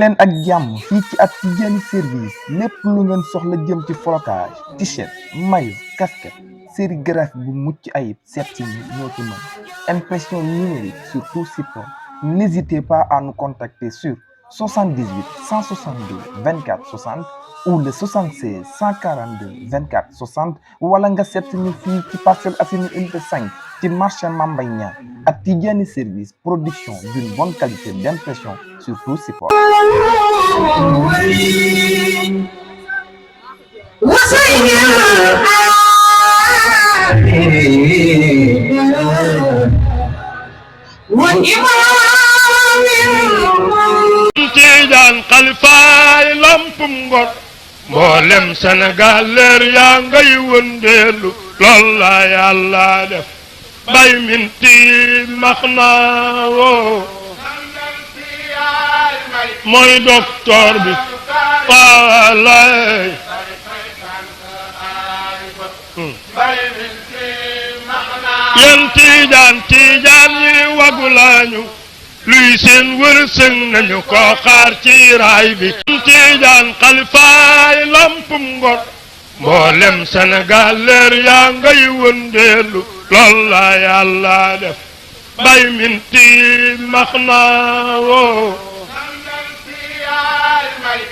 leen ak jàmm fii ci ak Tidiane service lépp lu ngeen soxla jëm ci flocage t-shirt maillot casquette sérigraphie bu mucc ayib seet si ñoo ci mën impression numérique sur tout support. N'hésitez pas à nous contacter sur 78 162 24 60 ou le 76 142 24 60 wala nga seet ñu fii ci Parcelles Assainies unité 5 ci marché Mambay Niang ak Tidiane service production d'une bonne qualité d'impression sur tout support. Tijaan xalifaay lampum ngor mboolem Sénégal leer yaa ngay wëndeelu lool la Yàlla def bay minti max naa woo mooy docteur bi waalay yéen Tijaan yi wagu lañu luy seen wërsëg nañu ko xaar ci raay bi Tijaan xalifaay lampum ngor mboolem Sénégal leer yaa ngay wëndeelu lool la Yàlla def bay minti max naa woo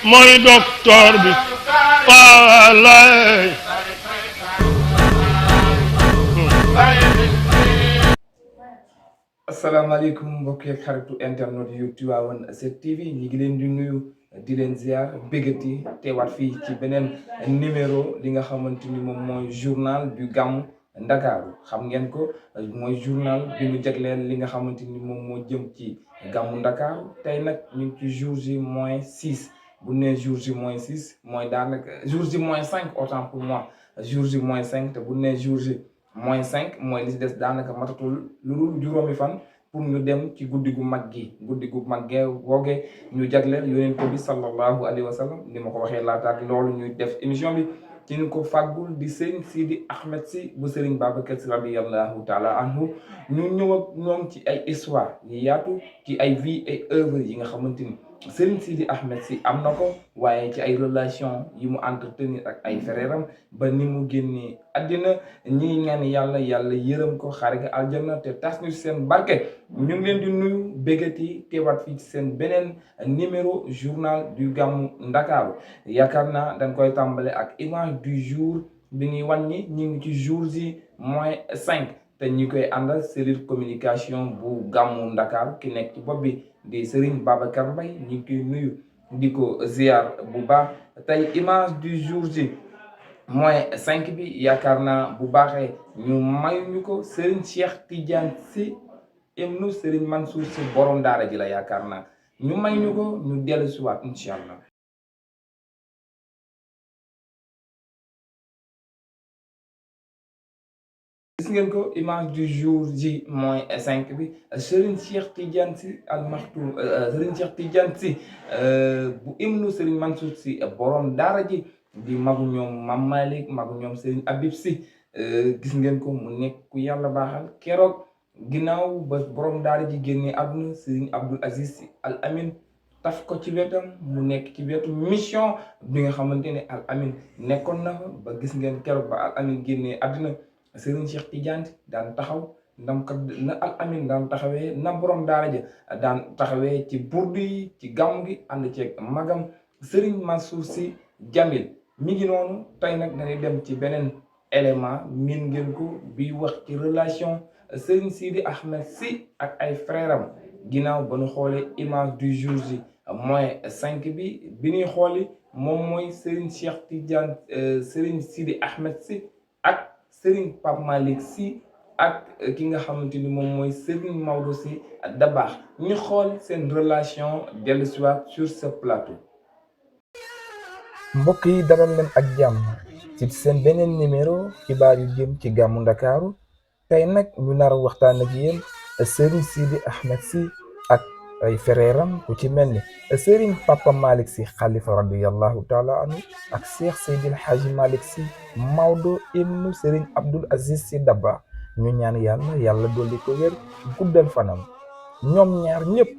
mooy docteur bi waalay asalaamaaleykum mbokk yeeg xaritu internet yu Tivaouane 7TV ñi ngi leen di nuyu di leen ziar béggati teewaat fii ci beneen numéro li nga xamante ni moom mooy journal du gàmmu Ndakaaru xam ngeen ko mooy journal bi ñu jagleel li nga xamante ni moom moo jëm ci gàmmu Ndakaaru tey nag ñu ngi ci jour J moins 6 bu nee jour J moins 6 mooy daanaka jour J moins 5 autant pour moi jour J moins 5 te bu nee jour J moins 5 mooy li si des daanaka matatul lu dul juróomi fan pour ñu dem ci guddi gu mag gi guddi gu mag gee woogee ñu jagleel yonent bi sallallahu alayhi wa sallam ni ma ko waxee laataak loolu ñuy def émission bi ci ñu ko fàggul di Serigne Sidi Ahmed Sy bu Serigne Babacar Sy radiyallahu taala anhu ñu ñëw ak ñoom ci ay histoire yi yaatu ci ay vie et œuvre yi nga xamante ni Serigne Sidi Ahmed Sy am na ko waaye ci ay relation yi mu entretenir ak ay frèram ba ni mu génnee àddina ñi ñaan yàlla yërëm ko xaare ko aljanna te tas ñu seen barke ñu ngi leen di nuyu bégat yi teewaat fii ci seen beneen numéro journal du gàmmu Ndakaaru yaakaar naa dañ koy tàmbale ak image du jour bi ñuy wàññi ñu ngi ci jour J moins 5 te ñi koy àndal cellule communication bu gàmmu Ndakaaru ki nekk ci bopp bi di Serigne Babacar Mbaye ñu ngi koy nuyu di ko ziar bu baax tey image du jour J moins 5 bi yaakaar naa bu baaxee ñu mayuñu ko Serigne Cheikh Tidiane Sy ibnu Serigne Mansour Sy borom daara ji la yaakaar naa ñu may ñu ko ñu dellu si waat incha allah. gis ngeen ko image du jour J moins 5 bi Serigne Cheikh Tidiane Sy al Maktoum Serigne Cheikh Tidiane Sy bu ibnu Serigne Mansour Sy borom daara ji di magu ñoom Mam Malick magu ñoom Serigne Habib Sy gis ngeen ko mu nekk ku yàlla baaxal keroog ginnaaw ba borom daara ji génnee àdduna Serigne Abdoul Aziz Sy Al Amin taf ko ci wetam mu nekk ci wetu mission bi nga xamante ne Al Amin nekkoon na fa ba gis ngeen keroog ba Al Amin génnee àdduna Serigne Cheikh Tidiane daan taxaw ndam kat na Al Amin daan taxawee na borom daara ja daan taxawee ci burdu yi ci gàmm gi ànd ceeg magam Serigne Mansour Sy Djamil mi ngi noonu tey nag dañuy dem ci beneen élément min ngeen ko bi wax ci relation Serigne Sidi Ahmed Sy ak ay frèram ginnaaw ba ñu xoolee image du jour J moins 5 bi ñuy xooli moom mooy Serigne Cheikh Tidiane Serigne Sidi Ahmed Sy ak Serigne Pape Malick Sy ak ki nga xamante ni moom mooy Serigne Maodo Sy Dabakh ñu xool seen relation dellu si waat sur ce plateau. mbokk yi dalal leen ak jàmm ci seen beneen numéro xibaar yu jëm ci gàmmu Ndakaaru tey nag ñu nar a waxtaan ak yéen Serigne Sidi Ahmed Sy ak ay frèram ku ci mel ni Serigne Papa Malick Sy xalifa radiyallahu taala anhu ak Cheikh Seydil Hadji Malick Sy Maodo ibnu Serigne Abdoul Aziz Sy Dabakh ñu ñaan yàlla dolli ko wér guddal fanam ñoom ñaar ñëpp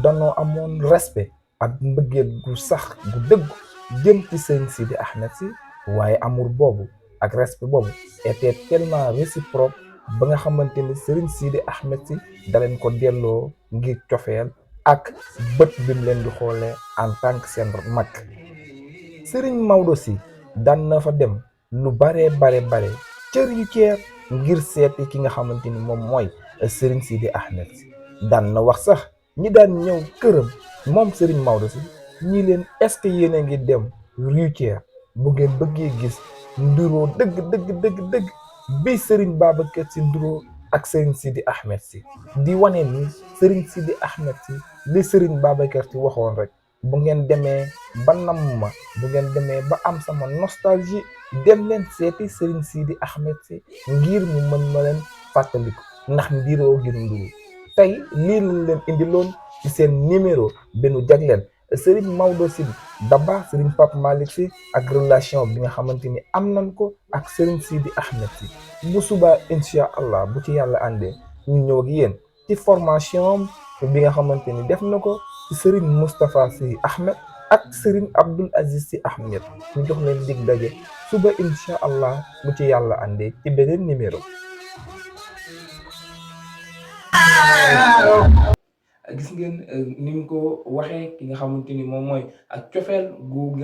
danoo amoon respect ak mbëggeel gu sax gu dëgg jëm ci Serigne Sidi Ahmed Sy waaye amour boobu ak respect boobu était tellement réciproque ba nga xamante ni Serigne Sidi Ahmed Sy da leen ko delloo ngir cofeel ak bët bi mu leen di xoolee en tant que seen mag. Serigne Maodo Sy daan na fa dem lu bare cër yu ceer ngir seeti ki nga xamante ni moom mooy Serigne Sidi Ahmed Sy daan na wax sax ñi daan ñëw këram moom Serigne Maodo Sy ñi leen est-ce que yéen a ngi dem rue Thiers bu ngeen bëggee gis nduroo dëgg bi Serigne Babacar Sy nduroo ak Serigne Sidi Ahmed Sy di wane ni Serigne Sidi Ahmed Sy li Serigne Babacar Sy waxoon rek bu ngeen demee ba namm ma bu ngeen demee ba am sama nostalgie dem leen seeti Serigne Sidi Ahmed Sy ngir mu mën ma leen fàttaliku ndax ndiroo gi nduru tey lii lañ leen indiloon ci seen numéro bi nu jagleel Serigne Maodo Sy Dabakh Serigne Pape Malick Sy ak relation bi nga xamante ni am nañ ko ak Serigne Sidi Ahmed Sy bu subaa incha allah bu ci yàlla àndee ñu ñëw ak yéen ci formation bi nga xamante ni def na ko ci Serigne Moustapha Sy Ahmed ak Serigne Abdoul Aziz Sy Ahmed ñu jox leen dig daje suba incha allah bu ci yàlla àndee ci beneen numéro. gis ngeen ni mu ko waxee ki nga xamante ni moom mooy ak cofeel bu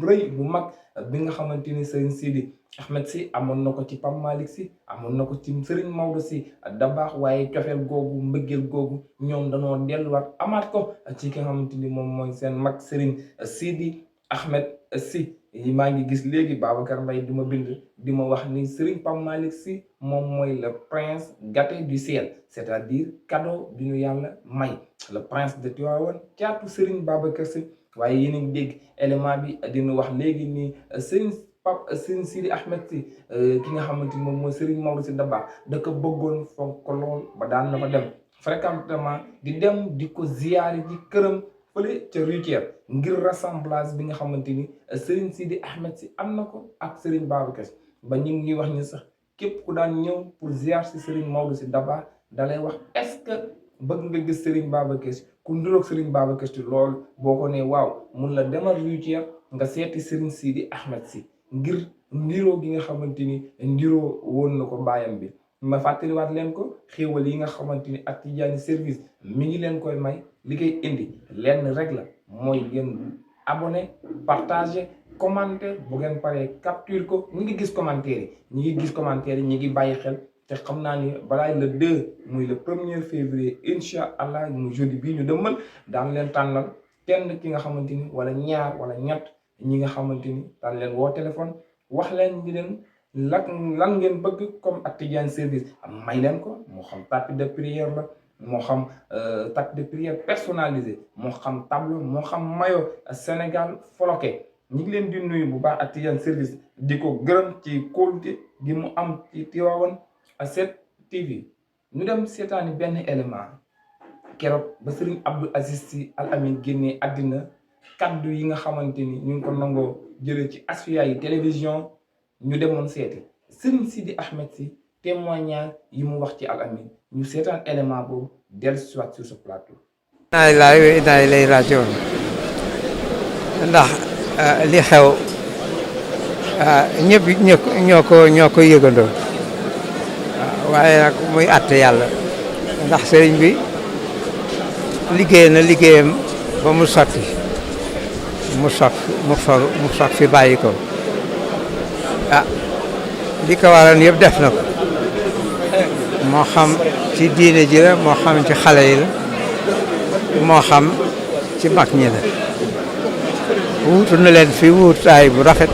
rëy bu mag bi nga xamante ni Serigne Sidi Ahmed Sy amoon na ko ci Pape Malick Sy amoon na ko ci Serigne Maodo Sy Dabakh waaye cofeel googu mbëggeel googu ñoom danoo delluwaat amaat ko ci ki nga xamante ni moom mooy seen mag Serigne Sidi Ahmed Sy maa ngi gis léegi Babacar Mbaye di ma bind di ma wax ni Serigne Pape Malick Sy moom mooy le prince gâté du ciel c'est-à-dire cadeau bi ñu yàlla may le prince de Tivaouane caatu Serigne Babacar Sy waaye yéen a ngi dégg élément bi dina wax léegi nii Serigne Sidi Ahmed Sy ki nga xamante ni moom mooy Serigne Maodo Sy Dabakh da ko bëggoon fonk ko lool ba daan na fa dem fréquemment di dem di ko ziyaari ji këram fële ca Rue Thiers ngir rassemblage bi nga xamante ni Serigne Sidi Ahmed Sy am na ko ak Serigne Babacar Sy ba ñu ngi wax ni sax képp ku daan ñëw pour ziar si Serigne Maodo Sy Dabakh dalay wax est-ce que bëgg nga gis Serigne Babacar Sy ku nduroog Serigne Babacar Sy lool boo ko nee waaw mun la demal Rue Thiers nga seeti Serigne Sidi Ahmed Sy ngir ndiroo gi nga xamante ni ndiroo woon na ko baayam bi ma fàttaliwaat leen ko xéewal yi nga xamante ni ak Tidiane service mi ngi leen koy may li koy indi lenn rek la mooy ngeen abonné partager commenter bu ngeen paree capture ko ñi ngi gis commentaire yi ñi ngi bàyyi xel te xam naa ni balaa le 2 muy le 1er février incha allah mu jeudi bii ñu dëmmal daan leen tànnal kenn ki nga xamante ni wala ñaar wala ñett ñi nga xamante ni daan leen woo téléphone wax leen ni leen lan ngeen bëgg comme ak Tidiane service am may leen ko moo xam tapis de prière la moo xam tapis de prière personnalisé moo xam tableau moo xam maillot Sénégal floqué ñi ngi leen di nuyu bu baax ak Tidiane service di ko gërëm ci kóolute gi mu am ci Tivaouane 7 TV ñu dem seetaani benn élément keroog ba Serigne Abdoul Aziz Sy Al Amine génnee àddina kaddu yi nga xamante ni ñu ngi ko nangoo jëlee ci Asfiya yi télévision ñu demoon seeti Serigne Sidi Ahmed Sy témoignage yi mu wax ci Al Amine ñu seetaan élément boobu dellu soit sur ce plateau. inna lillahi wa inna ilayhi raji'un ndax li xew ñëpp ñoo ko yëgandoo waaye nag muy àtte yàlla ndax sëriñ bi liggéey na liggéeyam ba mu sotti mu sot fi bàyyi ko li ko waroon yëpp def na ko moo xam ci diine ji la moo xam ci xale yi la moo xam ci mag ñi la wuutu na leen fi wuutaay bu rafet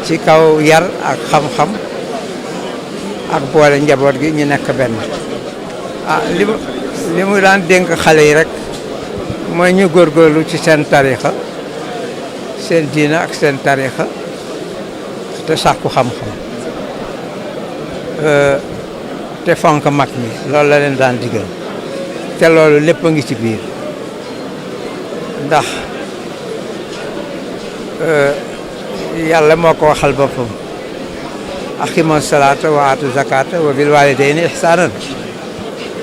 ci kaw yar ak xam-xam ak boole njaboot gi ñu nekk benn li mu daan dénk xale yi rek mooy ñu góorgóorlu ci seen tarixa seen diina ak seen tarixa te sàkku xam-xam te fonk mag mi loolu la leen daan digal te loolu lépp a ngi ci biir ndax yàlla moo ko waxal boppam aqimu salaata wa aatu zakata wa bil walidayni ihsanan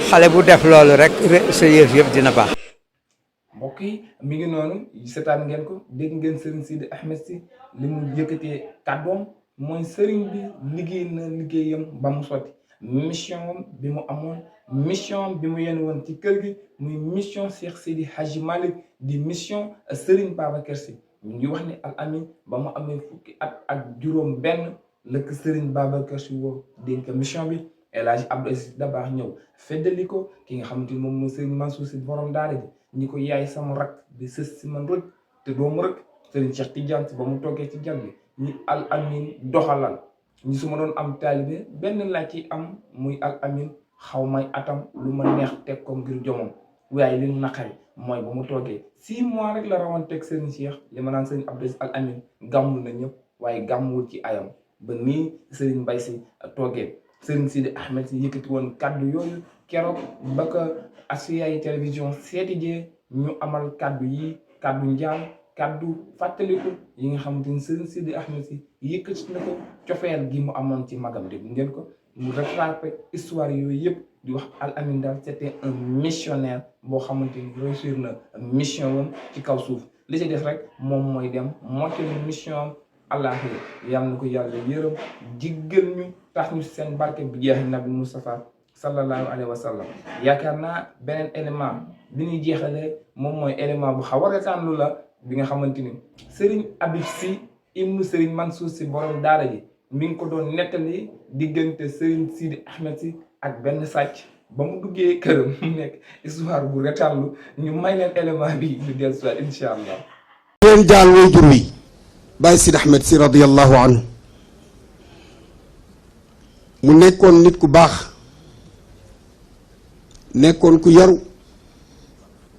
xale bu def loolu rek sa yëf yëpp dina baax. mbokk yi mi ngi noonu seetaan ngeen ko dégg ngeen Serigne Sidi Ahmed Sy li mu yëkkatee kàddoom mooy Serigne bi liggéey na liggéeyam ba mu sotti mission bi mu amoon mission bi mu yenn woon ci kër gi muy mission Cheikh Sidi Hadji Malick di mission Serigne Babacar Sy ñu ngi wax ni Al Amine ba mu amee fukki at ak juróom benn lëkk Serigne Babacar Sy woo dénk mission bi El Hadji Abdou Aziz Dabakh ñëw feddali ko ki nga xamante ni moom mooy Serigne Mansour Sy borom daara ji ñi ko yaay sama rak di sës si man rëkk te doomu rëkk Serigne Cheikh Tidiane Sy ba mu toogee ci jal bi ñi Al Amine doxalal ñi su ma doon am taalibe benn laa ci am muy Al Amine xaw may atam lu ma neex teg ko ngir jomom waaye li mu naqari mooy ba mu toogee 6 mois rek la rawanteeg Serigne Cheikh li ma naan Serigne Abdou Aziz Al Amine gàmmul na ñëpp waaye gàmmuwul ci ayam ba nii Serigne Mbaye Sy toogee Serigne Sidi Ahmed Sy yëkkati woon kaddu yooyu keroog ba ko Asfiyahi télévision seeti jee ñu amal kaddu yi kaddu njaal kaddu fàttaliku yi nga xamante ni Serigne Sidi Ahmed Sy yëkkati na ko cofeel gi mu amoon ci magam dégg ngeen ko mu rattrapé histoire yooyu yëpp di wax Al Amine daal c'était un missionnaire boo xamante ni réussir na mission moom ci kaw suuf li ci def rek moom mooy dem mottali mission am àllaaxira yàlla na ko yàlla yërëm jiggal ñu tax ñu seen barke bi jeex nabi Moustapha sallallahu alayhi wa sallam yaakaar naa beneen élément bi ñuy jeexalee moom mooy élément bu xaw a retaan lu la bi nga xamante ni Serigne Habib Sy ibnu Serigne Mansour Sy borom daara ji mi ngi ko doon nettali diggante Serigne Sidi Ahmed Sy ak benn sàcc ba mu duggee këram mu nekk histoire bu retaan lu ñu may leen élément bi ñu dellu si waat incha allah. leen jaal way jur wi Baye Sidi Ahmed Sy radiyallahu anhu mu nekkoon nit ku baax nekkoon ku yaru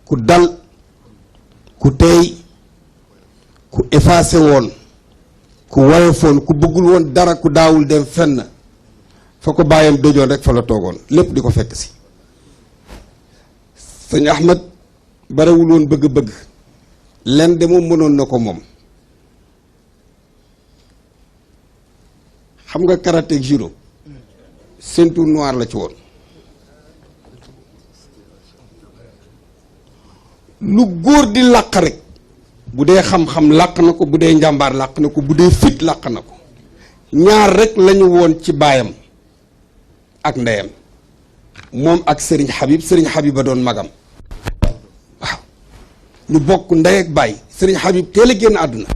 ku dal ku teey ku effacé woon ku woyofoon ku bëggul woon dara ku daawul dem fenn fa ko bàyyam dojoon rek fa la toogoon lépp di ko fekk si sëñ Ahmed barewul woon bëgg-bëgg len de moom mënoon na ko moom xam nga karaté judo ceinture noire la ci woon lu góor di làq rek bu dee xam-xam làq na ko bu dee njàmbaar làq na ko bu dee fit làq na ko ñaar rek lañu woon ci baayam ak ndeyam moom ak Serigne Habib a doon magam waaw ñu bokk ndey ak baay Serigne Habib teel a génn àdduna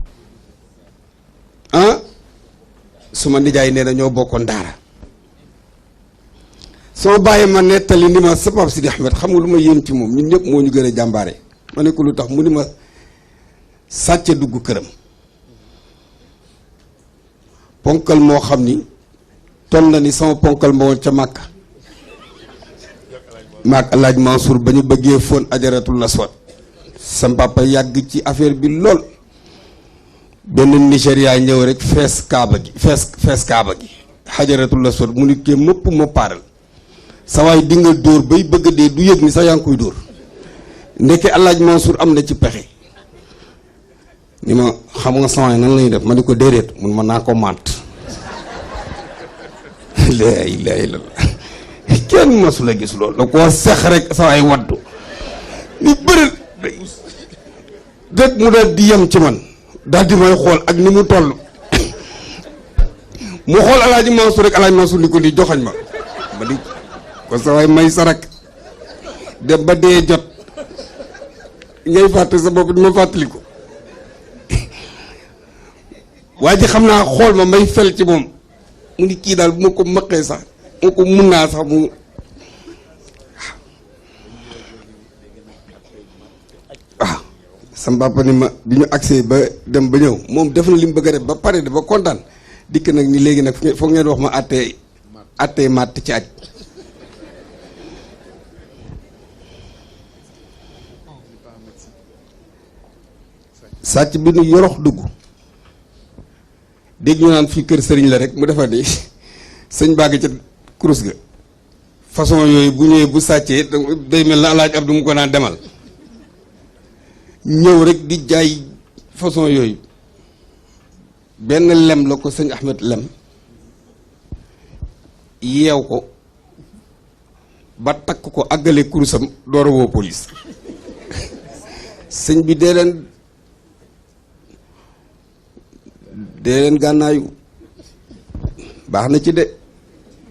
suma nijaay nee na ñoo bokkoon daara soo bàyyi ma nettali ni ma sa Pape Sidi Ahmed xam nga lu ma yéem ci moom ñun ñëpp moo ñu gën a jàmbaare ma ne ko lu tax mu ni ma sàcce dugg këram ponkal moo xam ni toll na ni sama ponkal ma woon ca Màkka maak alaaj Mansour ba ñu bëggee fóon ajaratul aswad sa papa yàgg ci affaire bi lool benn Nigéria ñëw rek fees kaaba gi xajaratul aswad mu ni kee mëpp ma paaral sa waay di nga dóor bay bëgg a dee du yëg ni sax yaa ngi koy dóor ndeke alaaj Mansour am na ci pexe ni ma xam nga sama nan lañuy def ma ni ko déedéet mun ma naa ko màtt laa ilaaha illallaah kenn masula gis loolu da koo sex rek sa waay waddu ni bërët rek mu daal di yem ci man daal di may xool ak ni mu toll mu xool alaaji Mansour rek alaaji Mansour ni ko di joxoñ ma di ko sa waay may sarak dem ba dee jot ngay fàtte sa bopp di ma fàttali ko waa ji xam naa xool ma may fel ci moom mu ni kii daal bu ma ko mëqee sax moo ko mun naa sax mu waaw sama papa ni ma bi ñu agsee ba dem ba ñëw moom def na li mu bëgg a def ba pare de ba kontaan dikk nag ni léegi nag foog ngeen wax ma attee màtt ci aj sàcc bi nu yorox dugg dégg ñu naan fii kër sëriñ la rek mu defa ni sëñ bàgg ca kurus ga façon yooyu bu ñëwee bu sàccee day mel na alaaj Abdou mu ko naan demal ñëw rek di jaay façon yooyu benn lem la ko sëñ Ahmed lem yeew ko ba takk ko àggale kurusam door a woo police sëñ bi dee leen gànnaayu baax na ci de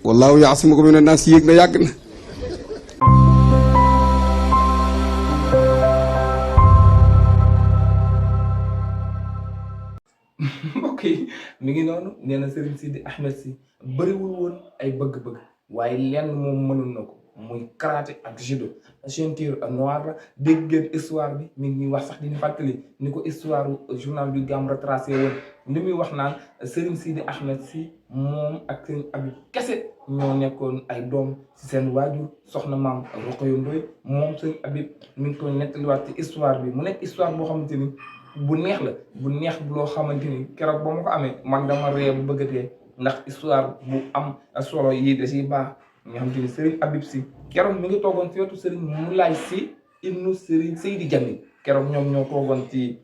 wallaahu yaasimuka mina naas yéeg na yàgg na. mbokk yi mi ngi noonu nee na Serigne Sidi Ahmed Sy bëriwul woon ay bëgg-bëgg waaye lenn moom mënul na ko muy karaté ak judo ceinture noire la dégg ngeen histoire bi mi ngi ñuy wax sax di ñu fàttali ni ko histoire journal du Gamou retracé woon li muy wax naan Serigne Sidi Ahmed Sy moom ak Serigne Habib kese ñoo nekkoon ay doom ci seen waajur soxna maam Rokhaya Ndoye moom Serigne Habib mi ngi koy nettaliwaat ci histoire bi mu nekk histoire boo xamante ni bu neex la bu neex loo xamante ni keroog ba ma ko amee man dama ree bu bëggatee ndax histoire bu am solo yi da ciy baax nga xamante ni Serigne Habib Sy keroog mi ngi toogoon ci wetu Serigne Moulay Sy ibnu Serigne Seydi Djamil keroog ñoom ñoo toogoon ci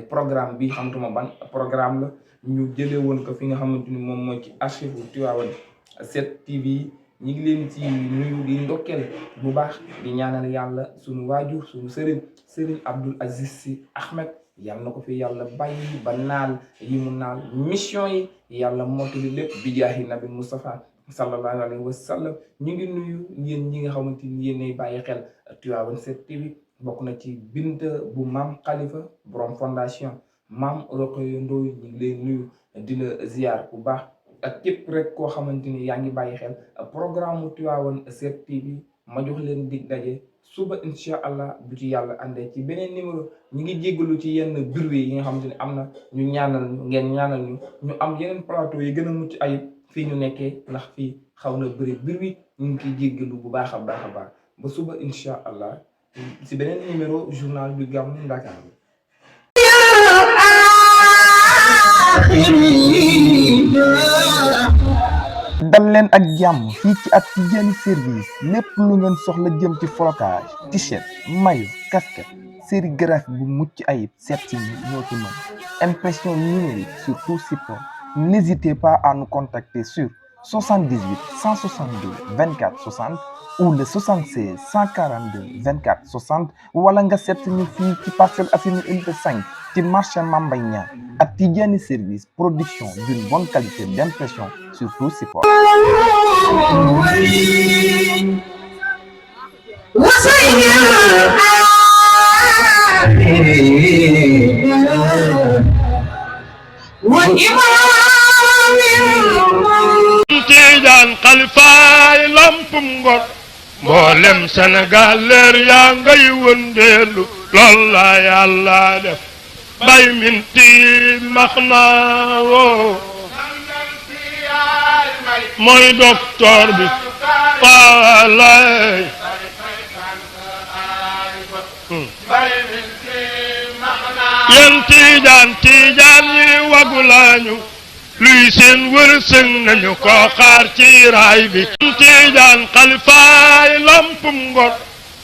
programme bi xamtuma ban programme la ñu jëlee woon ko fi nga xamante ni moom mooy ci archive bu Tivaouane 7TV ñi ngi leen ci nuyu di ndokkeel bu baax di ñaanal yàlla suñu waajur suñu Serigne Abdoul Aziz Sy Ahmed yàlla na ko fi yàlla bàyyi ba naal yi mu naal mission yi yàlla mottali lépp bi jaahi nabi Moustapha sallallahu alayhi wa sallam ñu ngi nuyu yéen ñi nga xamante ni yéenay bàyyi xel Tivaouane 7TV bokk na ci Binta bu maam Khalifa borom fondation maam Rokhaya Ndoye ñu ngi lay nuyu di la ziar bu baax ak képp rek koo xamante ni yaa ngi bàyyi xel programme Tivaouane 7TV ma jox leen dig daje suba incha allah bu ci yàlla àndee ci beneen numéro ñu ngi jéggalu ci yenn bruit yi nga xamante ni am na ñu ñaanal ñu ngeen ñaanal ñu am yeneen plateau yi gën a mucc ayib fii ñu nekkee ndax fii xaw na bëri bruit ñu ngi ciy jéggalu bu baax a baax ba suba incha allah ci beneen numéro journal du Gamou Dakar. dal leen ak jàmm fii ci ak Tidiane service lépp lu ngeen soxla jëm ci flocage t-shirt maillot casquette sérigraphie bu mucc ayib seet si ñoo ci mën impression numérique sur tout support n'hésitez pas à nous contacter sur 78 162 24 60 ou le 76 142 24 60 wala nga seet ñu fii ci Parcelles Assainies unité 5 ci marché Mambay Niang ak Tidiane service production d'une bonne qualité d'impression sur tout support. Tijaan xalifaay lampum ngor mboolem Sénégal leer yaa ngay wëndeelu lool la yàlla def bay minti max naa woo mooy docteur bi waalay yéen Tijaan yi wagu lañu luy seen wërsëg nañu ko xaar ci raay bi Tijaan xalifaay lampum ngor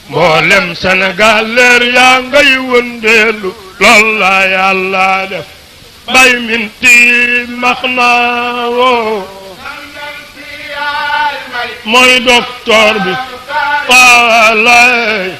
mboolem Sénégal leer yaa ngay wëndeelu lool la yàlla def bay minti max naa woo mooy docteur bi waalay